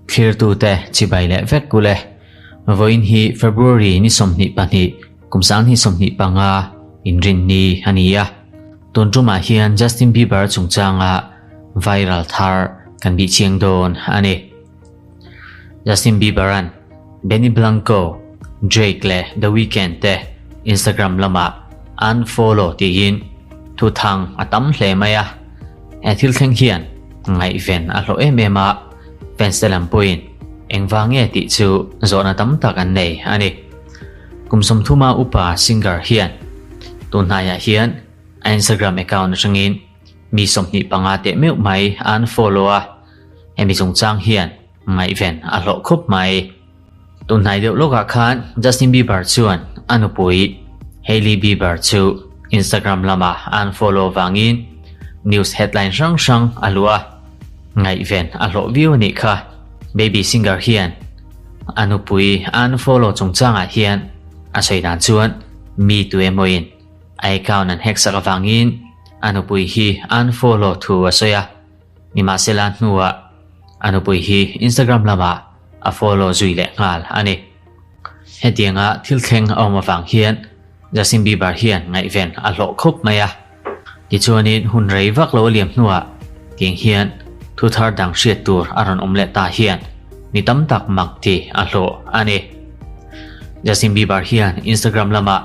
Thlirtute chibai leh vek kul e. Vawiin hi February ni 22 kum 2025 inrinni a ni a. Tun tumah hian Justin Bieber chungchanga viral thar kan bih chiang dawn a ni. Justin Bieber-a'n Benny Blanco, Drake leh The Weeknd te Instagram lamah unfollow tiin thuthang a tam hle mai a. He thil thleng hian ngaihven a hlawh em em a, fans te lam pawhin engvang nge tih chu zawhna tam tak an nei a ni. Kum 30 upa singer hian tun hnaiah hian a Instagram account atangin mi 25 teh meuh mai a unfollow a, hemi chungchang hian ngaihven a hlawh khawp mai. Tun hnai deuh lawkah khan Justin Bieber chuan a nupui Hailey Bieber chu Instagram lamah a unfollow vangin news headline hrang hrang a luh a, ngaihven a hlawh viau a nih kha. Baby singer hian a nupui a unfollow chungchangah hian a sawi dan chuan mi tu emawin a account an hack sak avangin a nupui hi a unfollow thu a sawi a. Nimahsela hnuah a nupui hi Instagram lamah a follow zui leh nghal a ni. Hetianga thil thleng a awm avang hian Justin Bieber hian ngaihven a hlawh khawp mai a. Tichuanin hun rei vak lo a liam hnuah tiang hian thu thar dang hriat tur a rawn awm leh ta hian mi tam tak mak ti a hlawh a ni. Justin Bieber hian Instagram lamah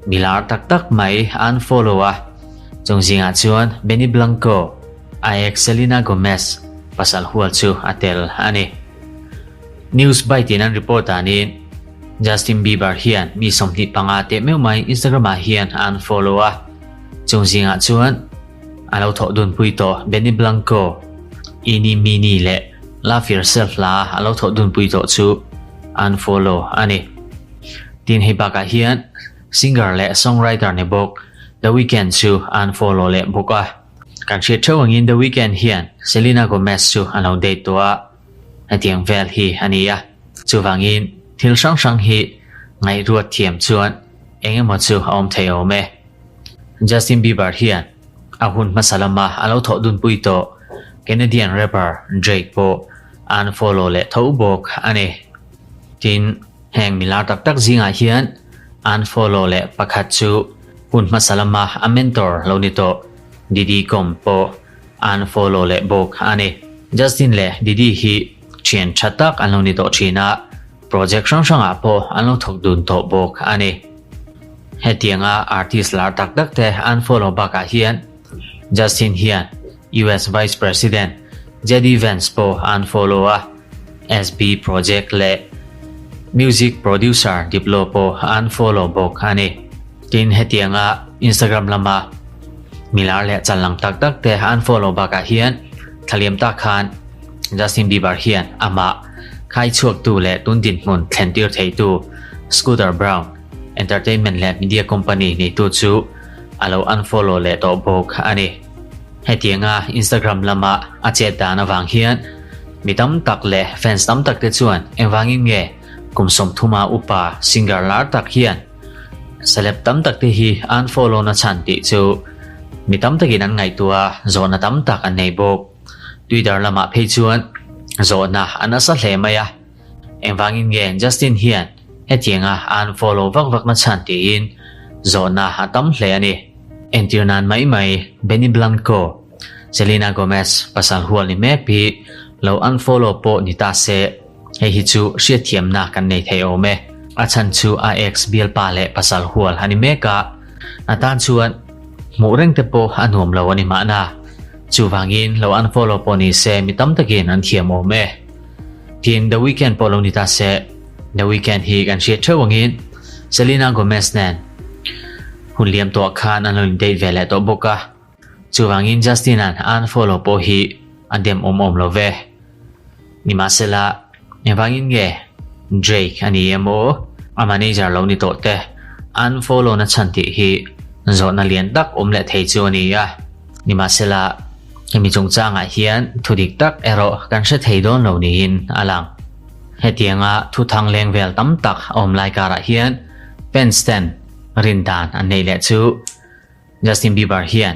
mi lar tak tak mai a unfollow a, chung zingah chuan Benny Blanco, A ex Selena Gomez pasal hual chu a tel a ni. News Byte in an report danin Justin Bieber hian mi 25 teh meuh mai Instagram ah hian a unfollow a, chung zingah chuan a lo thawh dunpui tawh Benny Blanco, Eenie Meenie leh Love Yourself hla a lo thawh dunpui tawh chu a unfollow a ni. Tin hei bakah hian singer leh songwriter ni bawk The Weeknd chu a unfollow leh bawk a. Kan hriat theuh angin The Weeknd hian Selena Gomez chu a lo date tawh a, hetiang vel hi a ni a. Chuvangin thil hrang hrang hi ngaihruat thiam chuan eng emaw chu a awm thei awm e. Justin Bieber hian a hun hmasa lama a lo thawh dunpui tawh Canadian rapper Drake pawh a unfollow leh tho bawk a ni. Tin, heng milar tak tak zingah hian unfollow leh pakhat chu hun hmasa lama a mentor lo ni tawh Diddy Combs pawh a unfollow leh bawk a ni. Justin leh Diddy hi thian tha tak an lo ni tawh thin a, project hrang hrangah pawh an lo thawk dun tawh bawk a ni. Hetianga artist lar tak tak te unfollow bakah hian Justin hian US Vice President JD Vance pawh a unfollow a, SB Project leh music producer Diplo pawh a unfollow bawk a ni. Tin, hetianga Instagram lama milar leh challang tak tak te a unfollow bakah hian thlaliam tak khan Justin Bieber hian amah khai chhuaktu leh tun dinhmun thlen tir theitu Scooter Braun Entertainment leh media company neitu chu a lo unfollow leh tawh bawk a ni. Hetianga Instagram lama a chet dan avang hian mi tam tak leh fans tam tak te chuan engvangin nge kum 30 a upa singer lar tak hian celeb tam tak te hi unfollow na chhan tih chu mi tam takin an ngaihtuah a, zawhna tam tak an nei bawk. Twitter lamah phei chuan zawhna a nasa hle mai a, engvangin nge Justin hian hetianga a unfollow vak vak na chhan tiin zawhna a tam hle a ni. Entir nan mai mai Benny Blanco, Selena Gomez pasal hual ni mek hi lo unfollow pawh ni ta se, hei hi chu hriatthiamna kan nei thei awm e. A chhan chu a ex bialpa leh pasal hual a ni mek a, a tan chuan hmuh reng te pawh a nuam lo a ni mahna. Chuvangin lo unfollow pawh ni se mi tam takin an thiam awm e. Tin The Weeknd pawh lo ni ta se, The Weeknd hi kan hriat theuh angin Selena Gomez nen hun liam tawh khan an lo in date ve leh tawh bawk a, chuvangin Justin-a'n a unfollow pawh hi a dem awm awm lo ve. Nimahsela, engvangin nge Drake a ni emaw a manager lo ni tawh te a unfollow na chhan tih hi zawhna lian tak awm leh thei chu a ni a. Nimahsela, hemi chungchangah hian thu dik tak erawh kan hre thei dawn lo niin a lang. Hetianga thuthang leng vel tam tak a awm lai karah hian fans ten rin dan an neih leh chu Justin Bieber hian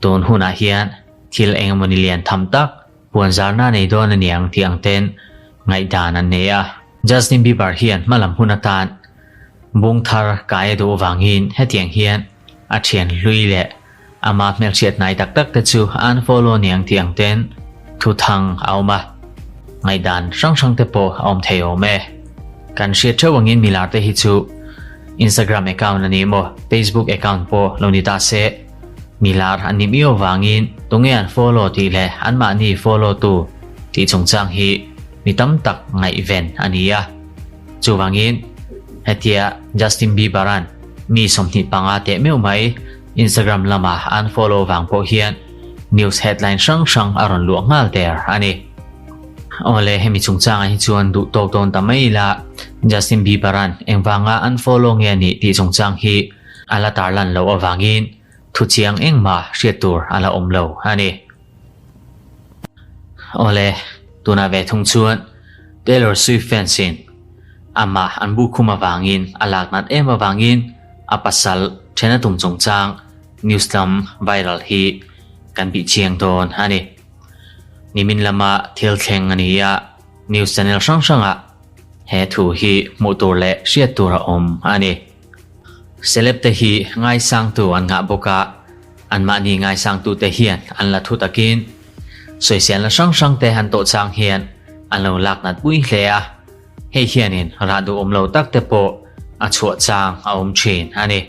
tun hunah hian. thil engemawni lian tham tak puanzarna nei dawn a niang tih ang ten ngaihdan an nei a. Justin Bieber hian hmalam hun atan bung thar kai a duh avangin hetiang hian a thian hlui leh ama hmelhriat hnai tak tak te chu an follow niang tih ang ten thu thang a awm a, ngaihdan hrang hrang te pawh a awm thei awm e. Kan hriat theuh angin milar te hi chu Instagram account a ni emaw Facebook account pawh lo ni ta se milar an ni miau avangin tunge an follow tih leh anmahni follow tu tih chungchang hi mi tam tak ngaihven a ni a. Chuvangin hetia Justin Bieber-a'n mi 25 teh meuh mai Instagram lama an follow vang pawh hian news headline hrang hrang a rawn luah nghal der a ni. Awle hemi chungchangah hi chuan duh tawk dawn ta mai ila Justin Bieber-a'n engvanga an follow nge a nih tih chungchang hi a la tarlan loh avangin thuchiang engmah hriat tur a la awm lo a ni. Awle tunah ve thung chuan Taylor Swift fans in amah an bu khum avangin a lak nat em avangin a pasal then a tum chungchang news lam viral hi kan bih chiang dawn a ni. Nimin lama thil thleng a ni a, news channel hrang hrangah he thu hi hmuh tur leh hriat tur a awm a ni. Celeb te hi ngaisangtu an ngah bawk a, anmahni ngaisangtute hian an la thu takin sawiselna hrang hrang te an tawh chang hian an lo lak nat pui hle a, hei hianin rah duhawm lo tak te pawh a chhuah chang a awm thin a ni.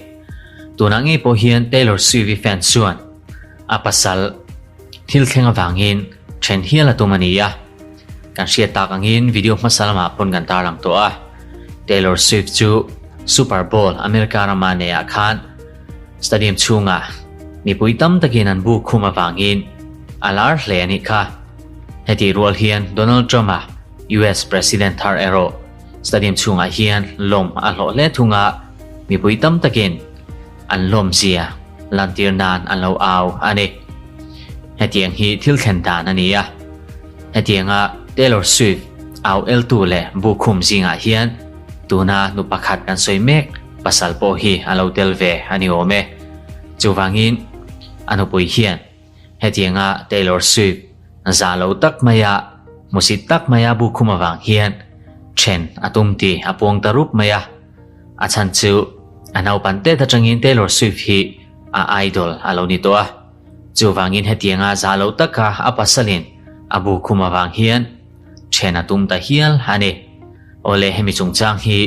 Tunah ngei pawh hian Taylor Swift-i fans chuan a pasal thil thleng avangin then hial a tum a ni a, kan hriat tak angin video hmasa lamah pawn kan tarlang tawh a, Taylor Swift chu Super Bowl America rama neihah khan stadium chhungah mipui tam takin an buk khum avangin a lar hle a nih kha. Hetih rual hian Donald Trump-a US President thar erawh stadium chhungah hian lawm a hlawh hle thung a, mipui tam takin an lawmzia lantir nan an lo au a ni. Hetiang hi thil thlen dan a ni a. Hetianga Taylor Swift au eltu leh bu khum zingah hian tuna nu pakhat kan sawi mek pasal pawh hi a lo tel ve a ni awm e. Chuvangin a nupui hian hetianga Taylor Swift za lo tak maia hmusit tak maia bu khum avang hian then a tum tih a puang ta rup mai a. A chhan chu a naupan tet atangin Taylor Swift hi a idol a lo ni tawh a. Chuvangin hetianga za lo taka a pasalin a bu khum avang hian then a tum ta hial a ni. Awle hemi chungchang hi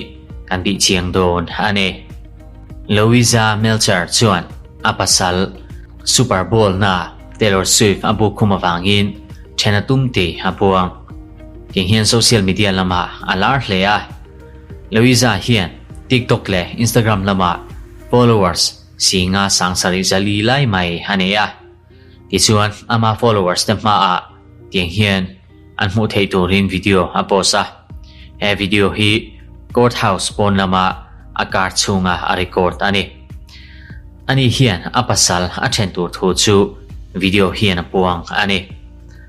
kan bih chiang dawn a ni. Louisa Melcher chuan a pasal Super Bowl naa Taylor Swift a bu khum avangin then a tum tih a puang. Tiang hian social media lamah a lar hle a. Louisa hian TikTok leh Instagram lamah followers Singa sangsarih zali lai mai a nei a, tichuan ama followers te hmaah tiang hian an hmuh theih turin video a post a. He video hi court house pawn lama a car chhunga a record a ni. Ani hian a pasal a then tur thu chu video hian a puang a ni.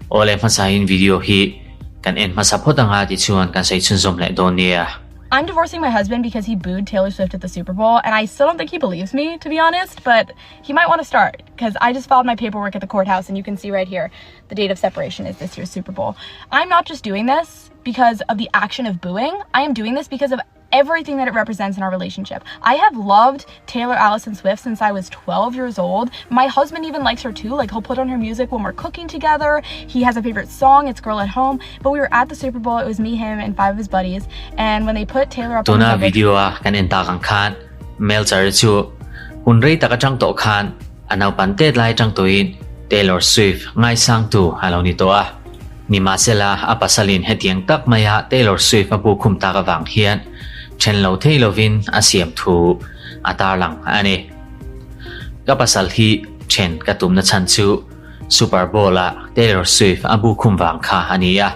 Awle hmasain video hi kan en hmasa phawt anga tichuan kan sawi chhunzawm leh dawn nia. I'm divorcing my husband because he booed Taylor Swift at the Super Bowl, and I still don't think he believes me, to be honest, but he might want to start because I just filed my paperwork at the courthouse, and you can see right here the date of separation is this year's Super Bowl. I'm not just doing this because of the action of booing, I am doing this because of everything that it represents in our relationship. I have loved Taylor Allison Swift since I was 12 years old. My husband even likes her too. Like he'll put on her music when we're cooking together. He has a favorite song, it's Girl at Home. But we were at the Super Bowl. It was me, him, and five of his buddies. And when they put Taylor up on the Tuna video a kan en tak ang khan Melcher chu hun rei tak atang tawh khan a naupan tet lai atang tawhin Taylor Swift ngaisang tu a lo ni tawh a. Nimahsela a pasalin hetiang tak maia Taylor Swift a bu khum tak avang hian then lo thei lovin a siam thu a tarlang a ni. Ka pasal hi then ka tumna chhan chu Super Bowl-a Taylor Swift a bu khum vang kha a ni a,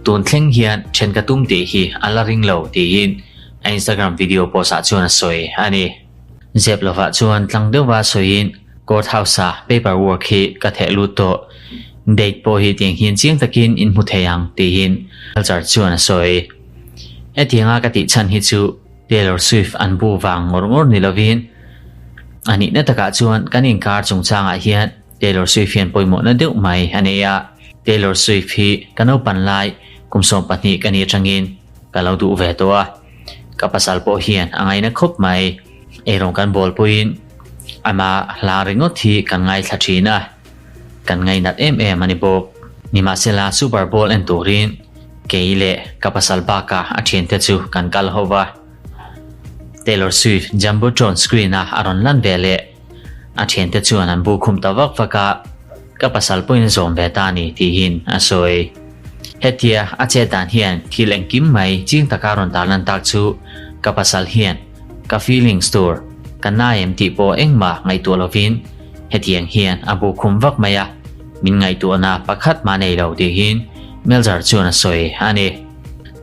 tun thleng hian then ka tum tih hi a la ring lo tiin a Instagram video post-ah chuan a sawi a ni. Zep lovah chuan tlang deuhva sawiin court house-a paper work hi ka theh lut tawh, date pawh hi tiang hian chiang takin in hmu thei ang tiin Culture chuan a sawi. Hetianga ka tih chhan hi chu Taylor Swift an bu vang ngawr ngawr ni lovin a nihna takah chuan kan inkar chungchangah hian. Taylor Swift hian pawimawhna deuh mai a nei a. Taylor Swift hi ka naupan lai kum 12 ka nih atangin ka lo duh ve tawh a. Ka pasal pawh hian a ngaina khawp mai. Eirawng kan bawl puiin ama hla ringawt hi kan ngaithla thin a, kan ngainat em em a ni bawk. Nimahsela Super Bowl en turin kei leh ka pasal bakah a thiante chu kan kal ho va. Taylor Swift Jumbotron screen-a a rawn lan ve leh a thiante chuan an bu khum ta vak vak a, ka pasal pawhin a zawm ve ta a ni tihin a sawi. Hetia a chet dan hian thil engkim mai ching taka rawn tarlan tak chu ka pasal hian ka feelings tur ka nai em tih pawh engmah ngaihtuah lovin hetiang hian a bu khum vak mai a, min ngaihtuahna pakhat mah nei lo tihin Melzer chuan a sawi a ni.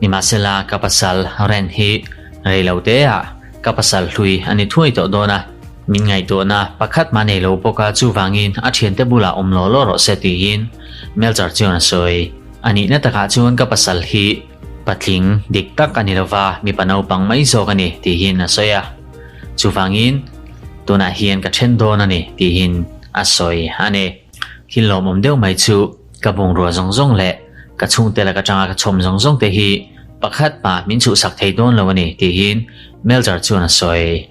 Nimahsela ka pasal Ren hi reiloteah ka pasal hlui a ni thuai tawh dawn a, min ngaihtuahna pakhat mah nei lo bawk a, chuvangin a thiante bulah awm law law rawh se tiin Melcher chuan a sawi. A nihna takah chuan ka pasal hi patling dik tak a ni lova, mipa naupang mai zawk a ni tiin a sawi a, chuvangin tunah hian ka then dawn a ni tiin a sawi a ni. Thil lawmawm deuh mai chu. Ka bungrua zawng zawng leh ka chhungte laka tanga ka chhawm zawng zawng te hi pakhat mah min chhuhsak thei dawn lo a ni tiin Meltzer chuan a sawi.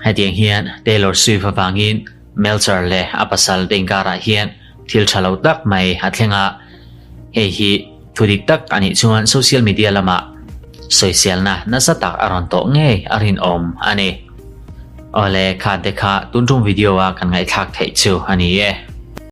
Hetiang hian Taylor Swift avangin Meltzer leh a pasal te inkarah hian thil tha lo tak mai a thleng a, hei hi thu dik tak a nih chuan social media lamah sawiselna nasa tak a rawn tawh ngei a rinawm a ni. Awle, kha te kha tun tum video a kan ngaihthlak theih chu a ni e.